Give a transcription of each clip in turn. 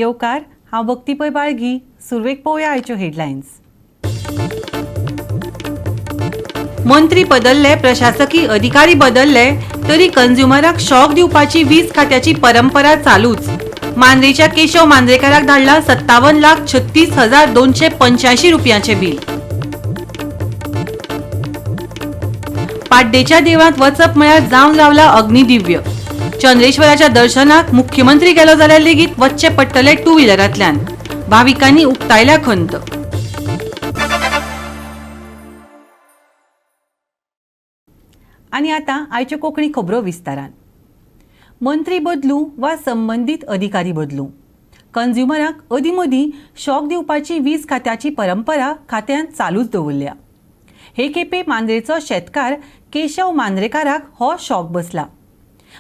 येवकार. हांव भक्ती पै बाळगी. सुरवेक पळोवया आयच्यो हेडलायन्स. मंत्री बदलले, प्रशासकी अधिकारी बदलले तरी कंझ्युमराक शॉक दिवपाची वीज खात्याची परंपरा चालूच. मांद्रेच्या केशव मांद्रेकाराक धाडला 57,36,285 रुपयांचे बिल. पाड्डेच्या देवळांत वचप म्हळ्यार जावन रावला अग्निदिव्य. चंद्रेश्वराच्या दर्शनाक मुख्यमंत्री गेलो जाल्यार लेगीत वच्चें पडटलें टू व्हिलरांतल्यान. भाविकांनी उक्तायल्या खंत. आनी आतां आयच्यो कोंकणी खबरो विस्तारान. मंत्री बदलूं वा संबंदीत अधिकारी बदलूं, कंझ्युमराक अदीं मदीं शॉक दिवपाची वीज खात्याची परंपरा खात्यान चालूच दवरल्या. हे खेपे मांद्रेचो शेतकार केशव मांद्रेकाराक हो शॉक बसला.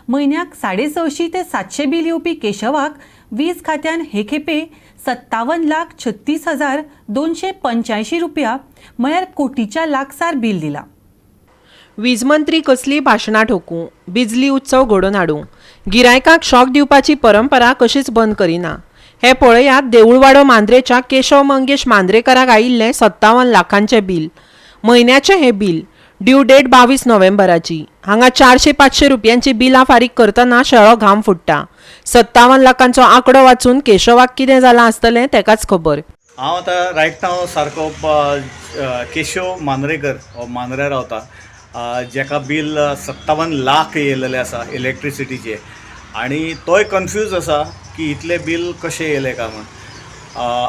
म्हयन्याक 650 ते 700 बील येवपी केशवाक वीज खात्यान हे खेपे 57,36,285 रुपया म्हळ्यार कोटीच्या लागसार बील दिला. वीज मंत्री कसली भाशणां ठोकूं, बिजली उत्सव घडोवन हाडूं, गिरायकांक शॉक दिवपाची परंपरा कशीच बंद करिना. हें पळयात देऊळवाडो मांद्रेच्या केशव मंगेश मांद्रेकाराक आयिल्लें 57 लाखांचें बील. म्हयन्याचें हें बील, ड्यू डेट 22 नोव्हेंबराची. हांगा 400-500 रुपयांची बिलां फारीक करतना शेळो घाम फुट्टा. 57 लाखांचो आंकडो वाचून केशवाक कितें जालां आसतलें तेकाच खबर. हांव आतां रायट नाव सारको केशव मांद्रेकर हो मांद्र्या रावता, जेका बील 57 लाख येयलेलें आसा इलेक्ट्रिसिटीचें, आनी तोय कन्फ्यूज आसा की इतलें बील कशें येयलें काय म्हूण.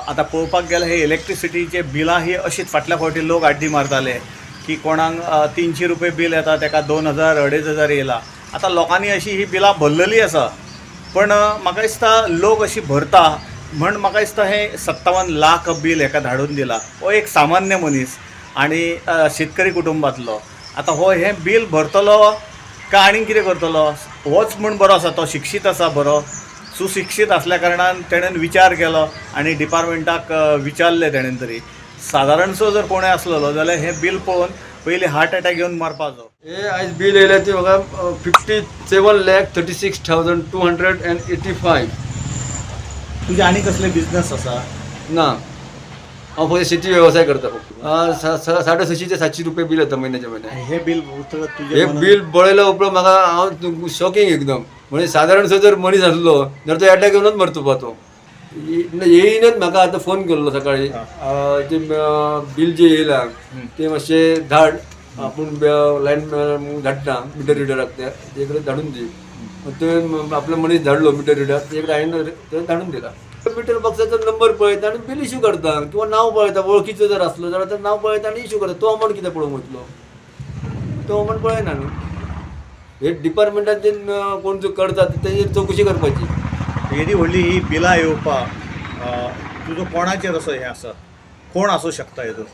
आतां पळोवपाक गेल्यार हे इलेक्ट्रिसिटीचे बिलां ही अशीच फाटल्या फावटी लोक आड्डी मारताले की कोणाक 300 रुपये बील येता तेका 2000 2500 येयला. आतां लोकांनी अशी ही बिलां भरलेली आसा, पण म्हाका दिसता लोक अशी भरता म्हण म्हाका दिसता हें 57 लाख बील हेका धाडून दिला. हो एक सामान्य मनीस आनी शेतकरी कुटुंबांतलो. आतां हो हें बील भरतलो काय आनीक कितें करतलो? होच म्हूण बरो आसा, तो शिक्षीत आसा, बरो सुशिक्षीत आसल्या कारणान तेणेन विचार केलो आनी डिपार्टमेंटाक विचारलें तेणेन. तरी सादारणसो जर कोणूय आसलेलो जाल्यार हें बील पळोवन पयलीं हार्ट एटॅक येवन मरपाचो. हे आयज बील येयलें ती म्हाका 57,36,285. तुजे आनी कसले बिजनस आसा? ना, हांव फक्त शेती वेवसाय करता. फक्त 650 ते 700 रुपये बील येता म्हयन्याच्या म्हयन्याक. हे बील तुजें हे बील पळयल्या उपरांत म्हाका हांव शॉकिंग एकदम. म्हणजे सादारणसो जर मनीस आसलो जाल्यार तो एटॅक येवनच मरतलो. तो येईनच म्हाका आतां फोन केल्लो सकाळी, ते बील जे येयला ते मातशें धाड, आपूण लायन धाडटा मिटर रिडराक, ते कडेन धाडून दी. ते आपलो मनीस धाडलो मिटर रिडर, ते कडेन हांवें ते धाडून दिला. मिटर बॉक्साचो नंबर पळयता आनी बील इश्यू करता, किंवा नांव पळयता, वळखीचो जर आसलो जाल्यार तर नांव पळयता आनी इश्यू करता. तो अमावंट कितें पळोवंक वतलो, तो अमावंट पळयना न्हू. हे डिपार्टमेंटान जे कोण जो करता तेजेर चवकशी करपाची. येदी व्हडली ही बिलां येवपाक तुजो कोणाचेर असो हें आसा, कोण आसूं शकता हेतून?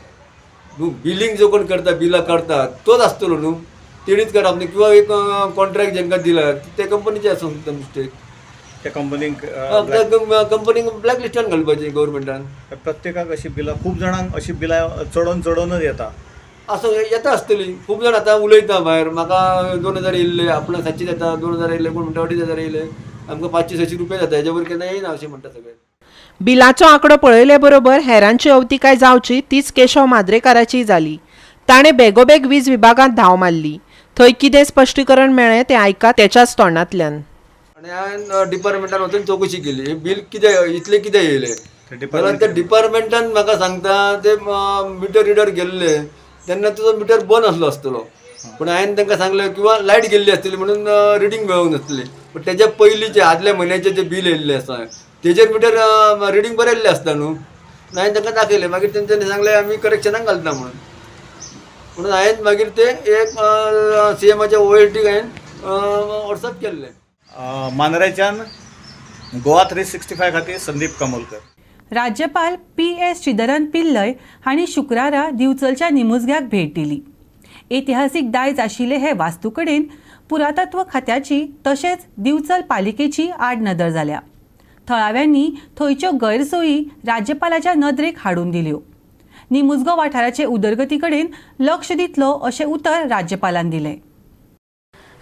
न्हू, बिलींग जो कोण करता, बिलां करता तोच आसतलो न्हू, तेणीच करप न्हू. किंवा एक कॉन्ट्रॅक्ट जेंकां दिला ते कंपनीचे आसूंक शकता मिस्टेक. त्या कंपनीक त्या कंपनीक ब्लॅक लिस्टान घालपाची गव्हर्मेंटान. प्रत्येकाक अशी बिलां, खूब जाणांक अशी बिलां चडोवन चडोवनच येता. असो येता आसतली. खूब जाण आतां उलयता भायर, म्हाका 2000 येयल्ले, आपणाक 700 येता, 2000 येयले, कोण म्हणटा 2500 येयले, आमकां 500-600 रुपया जाता, हेज्या वयर केन्ना येयना अशें म्हणटा सगळे. बिलाचो आंकडो पळयले बरोबर हेरांची अवतिकाय जावची तीच केशव मांद्रेकाराची जाली. ताणें बेगोबेग वीज विभागांत धांव मारली. थंय कितें स्पश्टीकरण मेळ्ळें तें आयका तेच्याच तोंडांतल्यान. आनी हांवें डिपार्टमेंटान वचून चवकशी केली, हें बील कितें इतलें कितें येयलें जाल्यार त्या डिपार्टमेंटान म्हाका सांगता ते मिटर रिडर गेल्ले तेन्ना तुजो मिटर बंद आसलो आसतलो, पूण हांवें तांकां सांगलें किंवा लायट गेल्ली आसतली म्हणून रिडींग मेळूंक नासतली, पूण तेज्या पयलींचे आदल्या म्हयन्याचें जें बील येयल्लें आसा तेजेर मिटर रिडींग बरयल्लें आसता न्हू. हांवें तांकां दाखयलें, मागीर तेंच्यांनी सांगलें आमी करेक्शनाक घालता म्हणून. म्हणून हांवें मागीर ते एक सीएमाच्या ओएसडीक हांवें वॉट्सएप केल्लें. मांद्रेच्यान गोवा 365 खातीर संदीप कमोलकर. राज्यपाल पी.एस. श्रीधरन पिल्लय हांणी शुक्रारा दिवचलच्या निमुजग्याक भेट दिली. ऐतिहासीक दायज आशिल्ले हे वास्तू कडेन पुरातत्व खात्याची तशेंच दिवचल पालिकेची आडनदर जाल्या. थळाव्यांनी थंयच्यो गैरसोयी राज्यपालाच्या नदरेक हाडून दिल्यो. निमुजगो वाठाराचे उदरगती कडेन लक्ष दितलो अशें उतर राज्यपालान दिलें.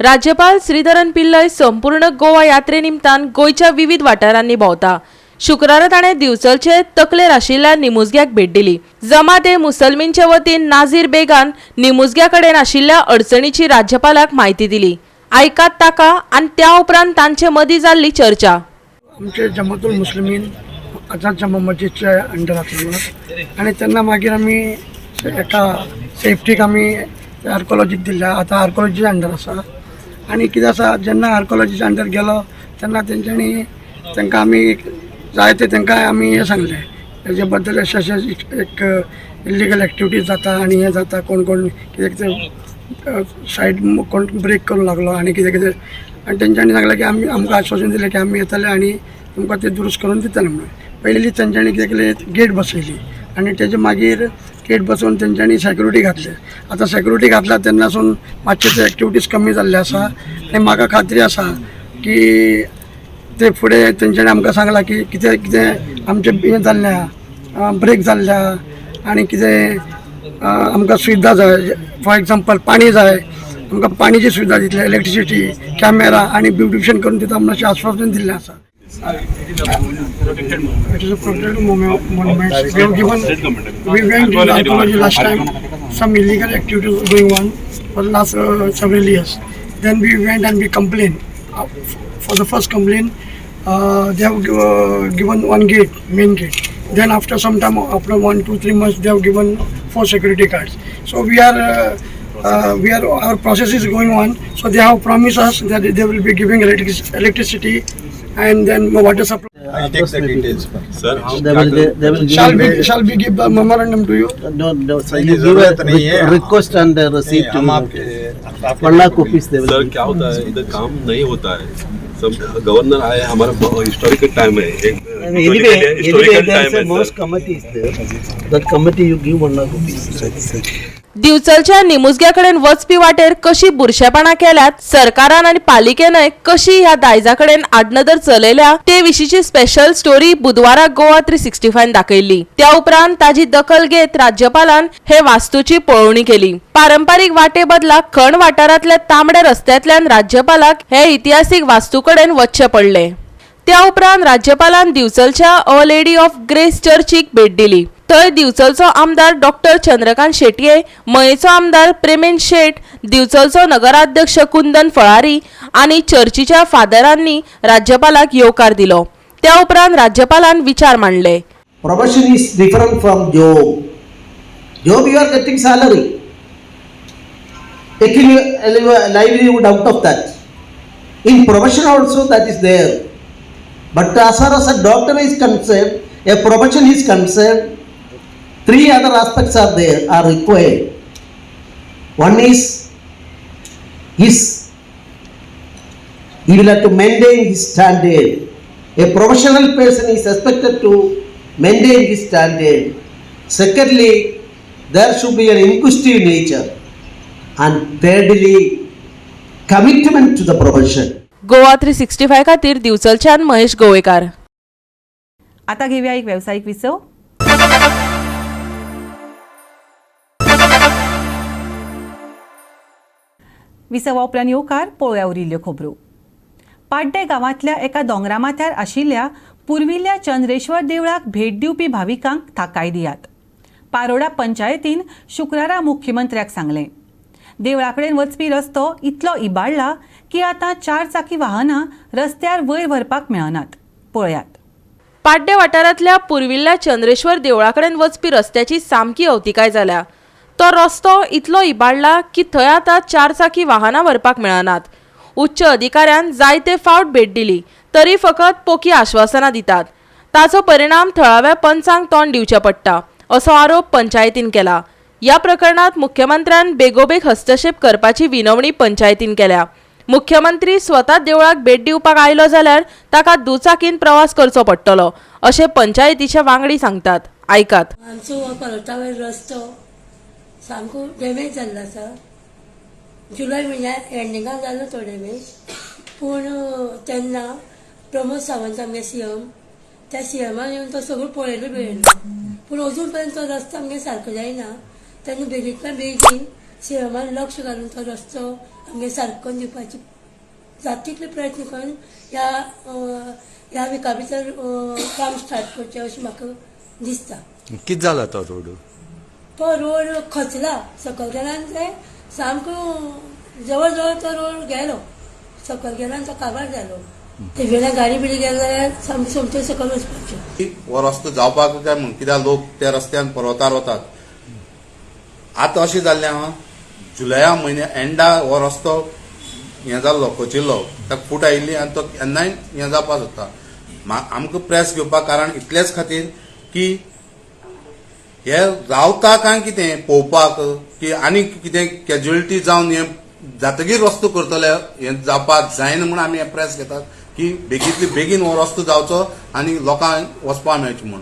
राज्यपाल श्रीधरन पिल्लय संपूर्ण गोवा यात्रे निमतान गोंयच्या विविध वाठारांनी भोंवता. शुक्रारा ताणें दिवचलचे तकलेर आशिल्ल्या निमुजग्याक भेट दिली. जमात ए मुसलमीनचे वतीन नाझीर बेगान निमुजग्या कडेन आशिल्ल्या अडचणीची राज्यपालाक म्हायती दिली. आयकात ताका आनी त्या उपरांत तांचे मदीं जाल्ली चर्चा. आमचे जमातुल मुस्लिमीन आझाद जामा मस्जिदच्या अंडर आसलो आनी तेन्ना मागीर आमी एका सेफ्टीक आमी आर्कोलॉजीक दिल्ल्या, आतां आर्कोलॉजीच्या अंडर आसा. आनी कितें आसा, जेन्ना आर्कोलॉजीच्या अंडर गेलो तेन्ना तेंच्यांनी तांकां आमी जायते तांकां आमी हें सांगलें हेजे बद्दल, अशें अशें एक इल्लिगल एक्टिविटीज जाता आनी हें जाता, कोण कोण कितें कितें सायड कोण ब्रेक करूंक लागलो आनी कितें कितें. आनी तेंच्यांनी सांगलें की आमी आमकां आश्वासन दिलें की आमी येतले आनी तुमकां तें दुरुस्त करून दितले म्हणून. पयलीं तेंच्यांनी कितें केलें, गेट बसयली आनी तेजे मागीर गेट बसोवन तेंच्यांनी सेक्युरिटी घातली. आतां सेक्युरिटी घातला तेन्नासून मातशे ते एक्टिविटीज कमी जाल्ले आसा आनी म्हाका खात्री आसा की ते फुडें तेंच्यांनी आमकां सांगलां की कितें कितें आमचें हें जाल्लें आहा, ब्रेक जाल्लें आहा आनी कितें आमकां सुविधा जाय, फॉर एग्जाम्पल पाणी जाय, आमकां पाणीची सुविधा दितले, इलेक्ट्रिसिटी, कॅमेरा आनी ब्युटिफिकेशन करून दिता म्हणून अशें आश्वासन दिल्लें आसा. It is a protected monument. We have given, we went in archaeology last time, some illegal activities were going on for the last several years. Then we went and we complained. For the first complaint, they have given one gate, main gate. Then after some time, after 1, 2, 3 months, they have given 4 security guards. So we are, our process is going on. So they have promised us that they will be giving electricity and then water supply. I'll take the details. Sir, they will give. Shall we give the memorandum to you? No, no. Sir, you give a request and a receipt to 1 lakh rupees. They will. Sir, क्या होता है इधर काम नहीं होता है. सब governor आए, हमारा historical time है. Anyway, there is a most committee is there. That committee you give 1 lakh rupees. दिवचलच्या निमुजग्या कडेन वचपी वाटेर कशी बुरशेपणां केल्यात, सरकारान आनी पालिकेनय कशी ह्या दायजा कडेन आडनदर चलयल्या ते विशींची स्पेशल स्टोरी बुधवारा गोवा 365 दाखयल्ली. त्या उपरांत ताजी दखल घेत राज्यपालान हे वास्तूची पळोवणी केली. पारंपारीक वाटे बदला खण वाठारांतल्या तांबड्या रस्त्यांतल्यान राज्यपालाक हे इतिहासीक वास्तू कडेन वचचें पडलें. त्या उपरांत राज्यपालान दिवचलच्या अ लेडी ऑफ ग्रेस चर्चीक भेट दिली. थंय दिवचलचो आमदार डॉक्टर चंद्रकांत शेटये, मयेचो आमदार प्रेमेन शेट, दिवचलचो नगराध्यक्ष कुंदन फळारी आनी चर्चीच्या फादरांनी राज्यपालाक येवकार दिलो. त्या उपरांत राज्यपालान विचार मांडले. Profession is different from job. Job you are getting salary, livelihood out of that. In profession also that is there. But as far as a doctor is concerned, a profession is concerned, 3 other aspects are there, are required. One is his, he will have to maintain his standard. A professional person is expected to maintain his standard. Secondly, there should be an inquisitive nature. And thirdly, commitment to the profession. Goa 365 खातीर दिवचलच्यान महेश गोवेकार. आता घेऊया एक व्यावसायिक विसव. विसवा उपरांत येवकार पळोवया उरिल्ल्यो खबरो. पाड्डे गांवांतल्या एका दोंगरा माथ्यार आशिल्ल्या पुर्विल्ल्या चंद्रेश्वर देवळाक भेट दिवपी भाविकांक थाकाय दियात, पारोडा पंचायतीन शुक्रारा मुख्यमंत्र्याक सांगलें. देवळा कडेन वचपी रस्तो इतलो इबाडला की आतां 4 चाकी वाहनां रस्त्यार वयर व्हरपाक मेळनात. पळयात. पाड्डे वाठारांतल्या पुर्विल्ल्या चंद्रेश्वर देवळा कडेन वचपी रस्त्याची सामकी अवतिकाय जाल्या. तो रस्तो इतलो इबाडला की थंय आतां 4 चाकी वाहनां व्हरपाक मेळनात. उच्च अधिकाऱ्यान जायते फावट भेट दिली तरी फकत पोकी आश्वासनां दितात. ताचो परिणाम थळाव्या पंचांक तोंड दिवचें पडटा असो आरोप पंचायतीन केला. ह्या प्रकरणात मुख्यमंत्र्यान बेगोबेग हस्तक्षेप करपाची विनवणी पंचायतीन केल्या. मुख्यमंत्री स्वता देवळाक भेट दिवपाक आयलो जाल्यार ताका दुचाकीन प्रवास करचो पडटलो अशें पंचायतीचे वांगडी सांगतात. आयकात. आमचो हो पर्वतावयर रस्तो सामको डॅमेज जाल्लो आसा. जुलय म्हयन्या एंडिंगाक जालो तो डॅमेज, पूण तेन्ना प्रमोद सावंत आमगे सीएम, त्या सीएमान येवन तो सगळो पळयलो बिळयलो, पूण अजून पर्यंत तो रस्तो आमगे सारको जायना. तेन्ना बेगींतल्या बेगीन सीएमान लक्ष घालून तो रस्तो आमगे सारको करून दिवपाची जाता तितले प्रयत्न करून ह्या ह्या विका भितर काम स्टार्ट करचें अशें म्हाका दिसता. कितें जाला तो रोड? तो रोड खचला सकयल गेल्यान, ते सामको जवळ जवळ तो रोड गेलो सकयल गेलो, तो काबार जालो. तेजेल्यान गाडी बिडी गेली जाल्यार सामकें सोमतें सकयल वचपाचें. हो रस्तो जावपाक जाय म्हूण, कित्याक लोक त्या रस्त्यान पर्वतार वतात. आतां अशें जाल्लें आहा, जुलया म्हयन्या एंडा हो रस्तो हें जाल्लो, खचिल्लो, ताका फूट आयिल्ली आनी तो केन्नाय हें जावपाक सोदता. आमकां प्रेस घेवपाक कारण इतलेच खातीर की हे रावता काय कितें पळोवपाक की आनी कितें कॅज्युअलिटी जावन हें जातकीर रस्तो करतले, हें जावपाक जायना म्हूण आमी हें प्रेस घेतात की बेगींतले बेगीन हो रस्तो जावचो आनी लोकांक वचपाक मेळचें म्हूण.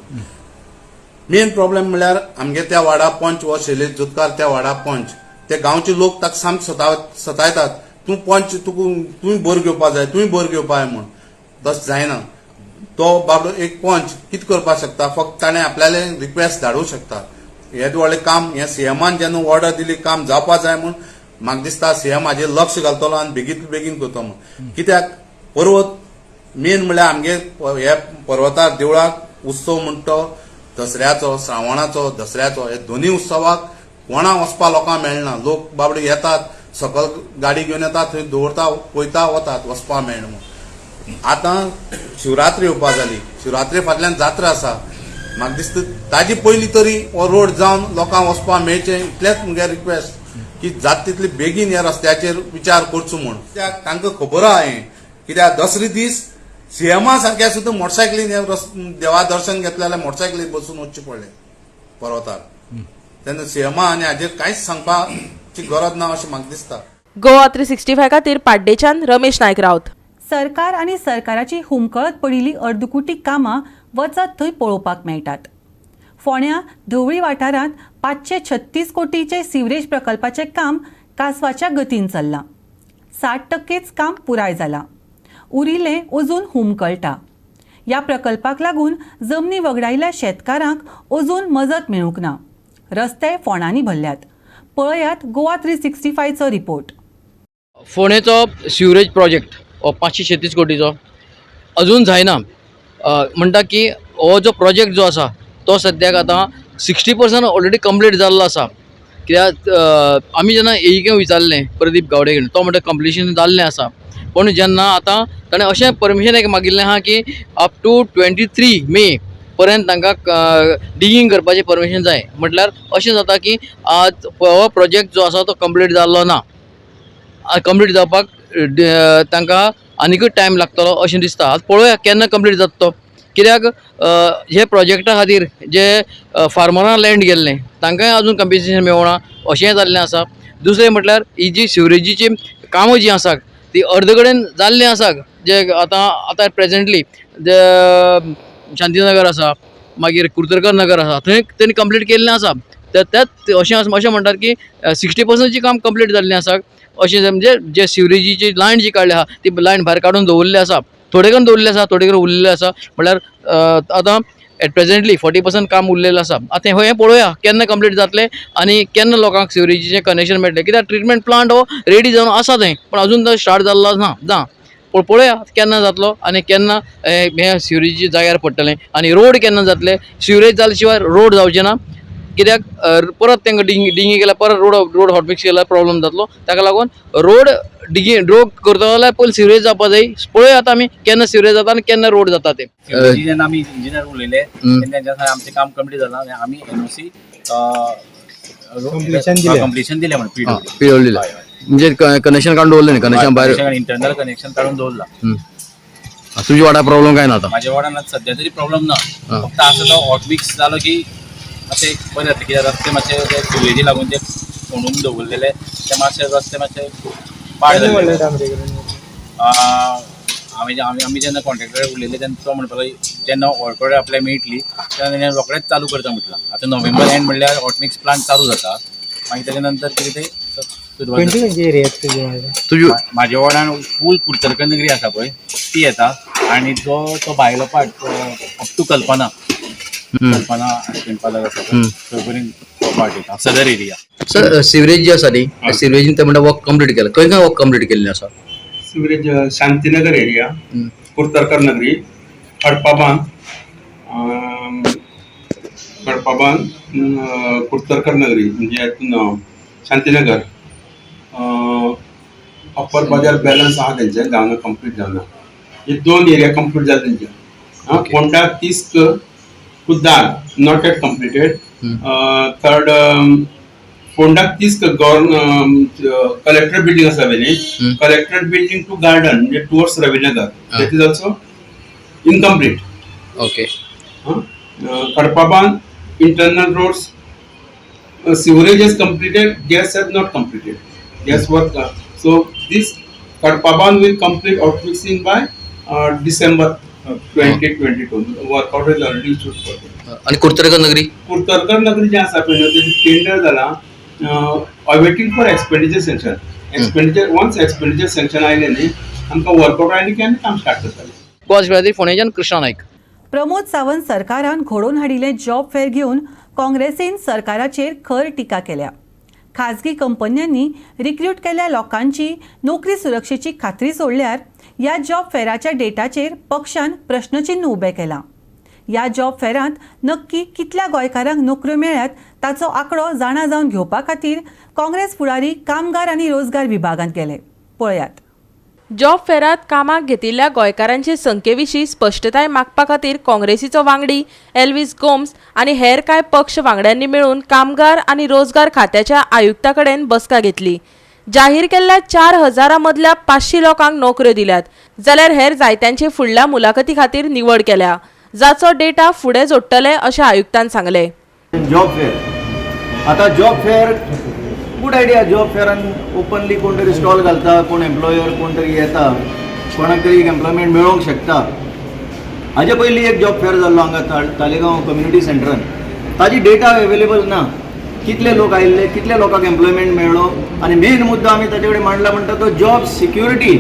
मेन प्रॉब्लेम म्हणल्यार आमगे त्या वाडा पंच हो शैलेश जोतकार, त्या वाडा पंच, ते गांवचे लोक ताका सामके सतायतात, तूं पंच, तुका तुवें भर घेवपा जाय, तुवें भर घेवपा जाय म्हूण. तशें जायना. तो बाबडो एक पंच कितें करपाक शकता, फक्त ताणें आपल्याले रिक्वेस्ट धाडूंक शकता. हें व्हडलें काम हें सीएमान जेन्ना ऑर्डर दिली काम जावपा जाय म्हूण, म्हाका दिसता सीएम हाजेर लक्ष घालतलो आनी बेगीन बेगीन करतलो म्हूण. कित्याक पर्वत मेन म्हणल्यार आमगे हे पर्वतार देवळाक उत्सव म्हणटा तो दसऱ्याचो, श्रावणाचो, दसऱ्याचो, हे दोनूय उत्सवाक कोणा वचपा लोकांक मेळना. लोक बाबडे येतात, सकल गाडी घेवन येतात, थंय दवरता, पळयता, वतात, वचपा मेळना म्हूण. आतां शिवरात्री येवपा जाली, शिवरात्री फाटल्यान जात्रा आसा, म्हाका दिसता ताजी पयलीं तरी हो रोड जावन लोकांक वचपा मेळचें, इतलेंच म्हगे रिक्वेस्ट की जाता तितले बेगीन ह्या रस्त्याचेर विचार करचो म्हूण. कित्याक तांकां खबर आहा हें, कित्याक दसरे दीस सीएमा सारक्या सुद्दां मोटरसायकलीन देवा दर्शन घेतलें जाल्यार मोटरसायकलीन बसून वचचें पडलें पर्वतार. तेन्ना सीएमा आनी हाजेर कांयच सांगपाची गरज ना अशें म्हाका दिसता. गोवा 365 खातीर पाड्डेच्यान रमेश नायक राऊत. सरकार आनी सरकाराची हुमकळत पडिल्ली अर्दकुटी कामां वचत थंय पळोवपाक मेळटात. फोंड्या धवळी वाठारांत 536 कोटीचे सिवरेज प्रकल्पाचें काम कासवाच्या गतीन चल्लां. 60% काम पुराय जालां, उरिल्लें अजून हुमकळटा. ह्या प्रकल्पाक लागून जमनी वगडायिल्ल्या शेतकारांक अजून मजत मेळूंक ना. रस्ते फोंडांनी भरल्यात. पळयात गोवा 365चो रिपोर्ट. फोंडेचो सिवरेज प्रोजेक्ट हो 536 कोटीचो अजून जायना. म्हणटा की हो जो प्रोजेक्ट जो आसा तो सद्याक आतां 60% ऑलरेडी कंप्लीट जाल्लो आसा. कित्याक आमी जेन्ना एईके विचारलें प्रदीप गावडे कडेन, तो म्हणटा कंप्लिशन जाल्लें आसा. पूण जेन्ना आतां ताणें अशें परमिशन एक मागिल्लें आहा की अप टू 23 मे पर्यंत तांकां डिगींग करपाचें परमिशन जाय. म्हटल्यार अशें जाता की आज हो प्रोजेक्ट जो आसा तो कंप्लीट जाल्लो ना, कंप्लीट जावपाक तांकां आनिकूय टायम लागतलो अशें दिसता. आतां पळोवया केन्ना कंप्लीट जाता तो. कित्याक हे प्रोजेक्टा खातीर जे फार्मरां लँड गेल्लें तांकांय अजून कंपेन्सेशन मेळना अशेंय जाल्लें आसा. दुसरें म्हटल्यार ही जी सिवरेजीची कामां जीं आसात ती अर्द कडेन जाल्लीं आसात. जे आतां आतां प्रेजेंटली जे शांतीनगर आसा, मागीर कुर्तरकर नगर आसा, थंय तेणी कंप्लीट केल्लें आसा. त्याच अशें अशें म्हणटात की 60% काम कंप्लीट जाल्लें आसा. अशें म्हणजे जे सिवरेजीची लायन जी काडल्या आसा ती लायन भायर काडून दवरिल्ली आसा, थोडे कडेन दवरिल्ले आसा, थोडे कडेन उरलेले आसा. म्हळ्यार आतां एट प्रेजेंटली 40% काम उरलेलें आसा. आतां हें पळोवया केन्ना कंप्लीट जातलें आनी केन्ना लोकांक सिवरेजीचें कनेक्शन मेळटलें. कित्याक ट्रिटमेंट प्लांट हो रेडी जावन आसा थंय, पूण अजून तो स्टार्ट जाल्लो ना. ना पूण पळोवया केन्ना जातलो आनी केन्ना हें सिवरेजी जाग्यार पडटलें आनी रोड केन्ना जातले. सिवरेज जाले शिवाय रोड जावचें ना. कित्याक परत तांकां डिंगी केल्यार परत रोड हॉटमिक्स केल्यार प्रॉब्लम जातलो. ताका लागून रोड डिगी रोड करतलो जाल्यार पयलीं सिवरेज जावपा जाय. पळोवया आतां आमी केन्ना सिवरेज जाता आनी केन्ना रोड जाता ते. जेन्ना आमी इंजिनियर उलयले तेन्ना तेंच्या आमचें काम कंप्लीट जालां आनी आमी एनओसी कंप्लिशन दिलें म्हणून पीडब्ल्यू म्हणजे कनेक्शन काडून दवरलें न्ही, कनेक्शन भायर इंटरनल कनेक्शन काडून दवरलां. तुज्या वाड्यार प्रॉब्लम काय ना आतां? म्हाज्या वाड्यान सद्या तरी प्रॉब्लम ना, फक्त आसा तो हॉटमिक्स जालो की मातशें बरें जातलें. कित्याक रस्ते मातशे सिवरेजी लागून जे खणून दवरलेले ते मातशे रस्ते मातशे पाड जाल्ले. आमी जेन्ना कॉन्ट्रॅक्टर उलयले तेन्ना तो म्हणपाक लागलो जेन्ना वर्क ऑर्डर आपल्याक मेळटली तेन्ना रोखडेच चालू करता म्हटलां. आतां नोव्हेंबर एंड म्हणल्यार हॉटमिक्स प्लांट चालू जाता, मागीर तेच्या नंतर कितें तें सुरवात. म्हाज्या वाड्यान फूल कुर्तरकर नगरी आसा पळय ती येता आनी जो तो भायलो part up to Kalpana, Kalpana ice cream parlour आसा थंय पर्यंत तो पार्ट येता, सदर एरिया. सर सिवरेज जी आसा न्ही, सिवरेजीन ते म्हणटा वर्क कंप्लीट केलें, खंय खंय वर्क कंप्लीट केल्लें आसा? सिवरेज शांतीनगर एरिया, कुर्तरकर नगरी, कडपाबान, कडपाबान, कुडतरकर नगरी म्हणजे हातून शांतीनगर, अप्पर बाजार बॅलन्स आहा तेंचे जावना, कंप्लीट जावना. हे दोन एरिया कंप्लीट जाले तेंचे. Ponda Tisk Kuddar not yet completed. Third Ponda Tisk govern collector building आसा पळय न्ही, कलेक्टर बिल्डींग टू गार्डन म्हणजे towards Ravinagar, that is also incomplete. Kadpaban internal roads, sewerage is completed, gas has not completed, gas work. So this Kadpaban will complete outmixing by December 2022. Work order is already issued for them. आनी कुर्तरकर नगरी, कुर्तरकर नगरी जें आसा पळय न्हू तेजें tender जाला, awaiting for expenditure sanction. Expenditure once expenditure sanction आयलें न्ही आमकां वर्कआउट आयलें की आमी काम स्टार्ट करतले. गोवा फोंडेच्यान कृष्णा नायक. प्रमोद सावंत सरकारान घडोवन हाडिल्लें जॉब फेअर घेवन काँग्रेसीन सरकाराचेर खर टिका केल्या. खाजगी कंपन्यांनी रिक्रूट केल्ल्या लोकांची नोकरी सुरक्षेची खात्री सोडल्यार ह्या जॉब फेराच्या डेटाचेर पक्षान प्रश्नचिन्न उबें केलां. ह्या जॉब फेरांत नक्की कितल्या गोंयकारांक नोकऱ्यो मेळ्ळ्यात ताचो आंकडो जाणा जावन घेवपा खातीर काँग्रेस फुडारी कामगार आनी रोजगार विभागांत गेले. पळयात. जॉब फेरात कामाक घेतिल्ल्या गोंयकारांचे संख्येविशीं स्पश्टताय मागपा खातीर काँग्रेसीचो वांगडी एल्विस गोम्स आनी हेर कांय पक्ष वांगड्यांनी मेळून कामगार आनी रोजगार खात्याच्या आयुक्ता कडेन बसका घेतली. जाहीर केल्ल्या 4000 मदल्या 500 लोकांक नोकऱ्यो दिल्यात, जाल्यार हेर जायत्यांची फुडल्या मुलाखती खातीर निवड केल्या, जाचो डेटा फुडें जोडटले अशें आयुक्तान सांगलें. जॉब फेअर, आतां job fair good idea. Job फेअरान openly कोण तरी स्टॉल घालता, कोण एम्प्लॉयर कोण तरी येता, कोणाक तरी एक एम्प्लॉयमेंट मेळोवंक शकता. हाजे पयलीं एक जॉब फेअर जाल्लो हांगा तालेगांव कम्युनिटी सेंटरान, ताजी डेटा अवेलेबल ना, कितले लोक आयिल्ले, कितले लोकांक एम्प्लॉयमेंट मेळ्ळो. आनी मेन मुद्दो आमी ताचे कडेन मांडला म्हणटा तो जॉब सिक्युरिटी.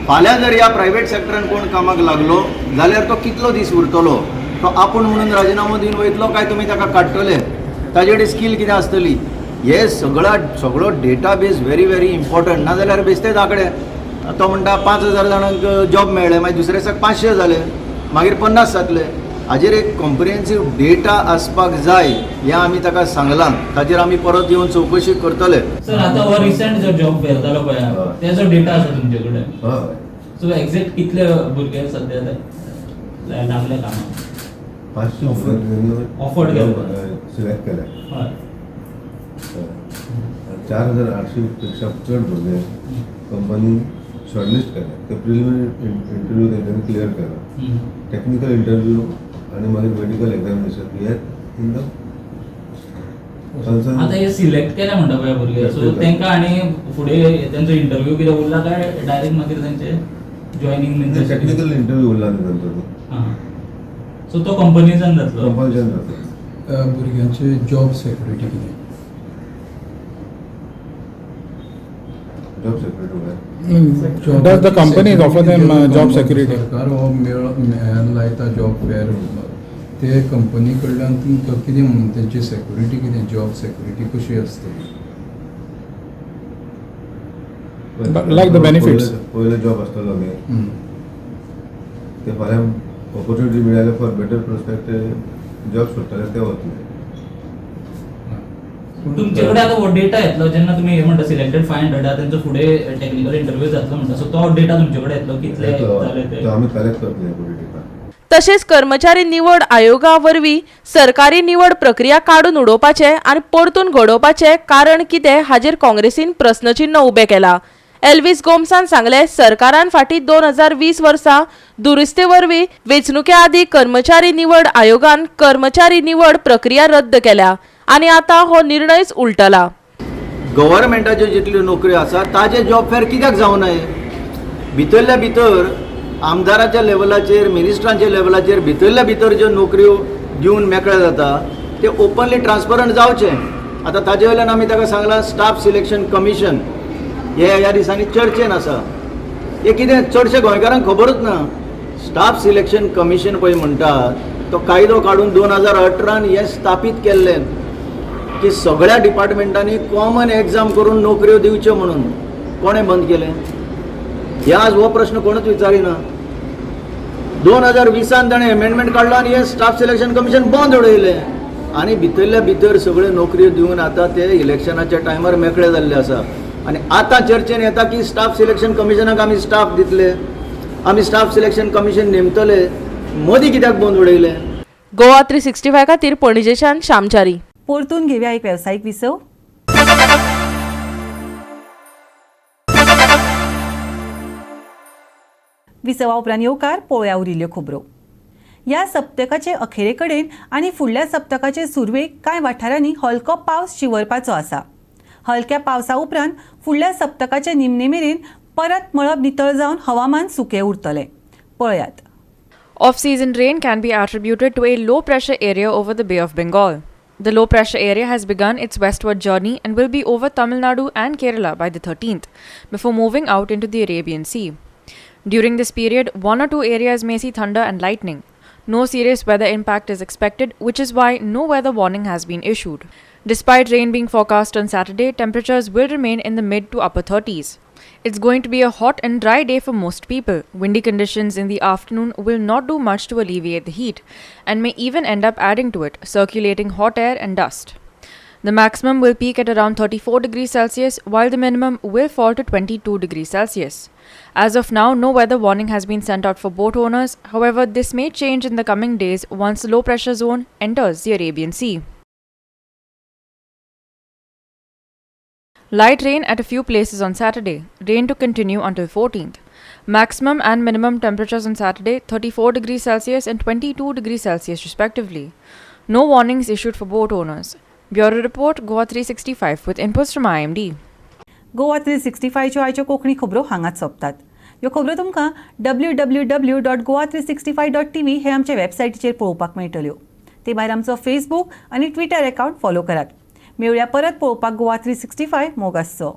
फाल्यां जर ह्या प्रायवेट सेक्टरान कोण कामाक लागलो जाल्यार तो कितलो दीस उरतलो, तो आपूण म्हणून राजिनामो दिवन वयतलो काय तुमी ताका काडटले, ताजे कडेन स्कील कितें आसतली, हे सगळो डेटाबेस व्हेरी व्हेरी इम्पॉर्टंट. नाजाल्यार बेश्टेच आंकडे, तो म्हणटा 5000 जाणांक जॉब मेळ्ळे, मागीर दुसऱ्या दिसाक 500 जाले, मागीर 50 जातले. हाजेर एक कॉम्प्रिहेन्सीव डेटा आसपाक जाय हें आमी ताका सांगलां, ताजेर आमी परत येवन चवकशी करतले. सर, आतां हो रिसंट जो जॉब फेअर जालो पळय तेजो डेटा आसा तुमचे कडेन? सो एक्झॅक्ट कितले भुरगे सद्या लागले कामाक? 500 ऑफर्ड केले, सिलेक्ट केले. 4800 पेक्षा चड भुरगे कंपनी शॉर्टलिस्ट केले, ते प्रिलिमिनरी इंटरव्यू तेंच्यांनी क्लियर केला, टेक्निकल इंटरव्यू आनी मागीर मेडिकल एग्जामिनेशन हे इन the आतां हे सिलेक्ट केले म्हणटा पळय भुरगे, सो तांकां आनी फुडें तेंचो इंटरव्यू कितें उरला काय डायरेक्ट मागीर तेंचे जॉयनींग? टेक्निकल इंटरव्यू उरला न्ही तेंचो, सो तो कंपनीच्यान जातलो. कंपनीच्यान जातलो. भुरग्यांचे जॉब सेक्युरिटी कितें? Job security. Does the company offer them job security? सरकार हो मेळ लायता जॉब फेअर, ते कंपनी कडल्यान तुमकां कितें म्हणून तेंची सेक्युरिटी कितें, जॉब सेक्युरिटी कशी आसतली? Like the benefits. पयलो जॉब आसतलो न्ही, ते फाल्यां ऑपॉर्च्युनिटी मेळ्ळ्यार फॉर बेटर प्रोस्पेक्ट जॉब सोडटले ते वतले. तुमचे कडेन आतां हो डेटा येतलो जेन्ना तुमी हे म्हणटा सिलेक्टेड 500 तेंचो फुडें टेक्निकल इंटरव्यू जातलो म्हणटा, सो तो डेटा तुमचे कडेन येतलो कितले जाले ते आमी कलेक्ट करतले डेटा. तशेंच कर्मचारी निवड आयोगा वरवीं सरकारी निवड प्रक्रिया काडून उडोवपाचें आनी परतून घडोवपाचें कारण कितें हाजेर काँग्रेसीन प्रस्नचिन्न उबें केलां. एल्विस गोम्सान सांगलें, सरकारान फाटीं 2020 वर्सा दुरुस्ते वरवीं वेंचणुके आदीं कर्मचारी निवड आयोगान कर्मचारी निवड प्रक्रिया रद्द केल्या आनी आतां हो निर्णयच उलटला. गव्हर्मेंटाच्यो जितल्यो नोकऱ्यो आसा ताजे जॉब फेअर कित्याक जावं नये? भितरल्या भितर आमदाराच्या लेवलाचेर, मिनिस्टरांच्या लेवलाचेर भितरल्या भितर ज्यो नोकऱ्यो दिवन मेकळे जाता ते ओपनली ट्रान्सपरंट जावचें. आतां ताजे वयल्यान आमी ताका सांगलां स्टाफ सिलेक्शन कमिशन हे ह्या दिसांनी चर्चेन आसा. हे कितें चडशे गोंयकारांक खबरूच ना. स्टाफ सिलेक्शन कमिशन पळय म्हणटात तो कायदो काडून 2018 हें स्थापीत केल्लें की सगळ्या डिपार्टमेंटांनी कॉमन एग्जाम करून नोकऱ्यो दिवच्यो म्हणून. कोणें बंद केलें? हे आज हो प्रश्न कोणूच विचारिना. 2020 ताणें एमेंडमेंट काडलो आनी हें स्टाफ सिलेक्शन कमिशन बंद उडयलें आनी भितरल्या भितर सगळ्यो नोकऱ्यो दिवन आतां ते इलेक्शनाच्या टायमार मेकळे जाल्ले आसा. आनी आतां चर्चेन येता की स्टाफ सिलेक्शन कमिशनाक आमी स्टाफ दितले, आमी स्टाफ सिलेक्शन कमिशन नेमतले, मदीं कित्याक बंद उडयलें? गोवा 365 खातीर पणजेच्यान श्यामचारी. परतून घेवया एक वेवसायीक विसव. विसवा उपरांत येवकार पळोवया उरिल्ल्यो खबरो. ह्या सप्तकाचे अखेरे कडेन आनी फुडल्या सप्तकाचे सुरवेक कांय वाठारांनी हलको पावस शिंवरपाचो आसा. हलक्या पावसा उपरांत फुडल्या सप्तकाचे निमणे मेरेन परत मळब नितळ जावन हवामान सुकें उरतलें. पळयात. Off-season rain can be attributed to a low-pressure area over the Bay of Bengal. The low-pressure area has begun its westward journey and will be over Tamil Nadu and Kerala by the 13th, before moving out into the Arabian Sea. During this period, one or two areas may see thunder and lightning. No serious weather impact is expected, which is why no weather warning has been issued. Despite rain being forecast on Saturday, temperatures will remain in the mid to upper 30s. It's going to be a hot and dry day for most people. Windy conditions in the afternoon will not do much to alleviate the heat and may even end up adding to it, circulating hot air and dust. The maximum will peak at around 34 degrees Celsius, while the minimum will fall to 22 degrees Celsius. As of now, no weather warning has been sent out for boat owners. However, this may change in the coming days once the low pressure zone enters the Arabian Sea. Light rain at a few places on Saturday. Rain to continue until 14th. Maximum and minimum temperatures on Saturday 34 degrees Celsius and 22 degrees Celsius respectively. No warnings issued for boat owners. Bureau Report, Goa 365 with inputs from IMD. Goa 365 आयच्यो कोंकणी खबरो हांगाच सोंपतात. ह्यो खबरो तुमकां www.goa365.tv हे आमचे वेबसायटीचेर पळोवपाक मेळटल्यो. ते भायर आमचो फेसबूक आनी ट्विटर अकाउंट फॉलो करात. मेळुया परत पळोवपाक गोवा 365. मोग आसचो.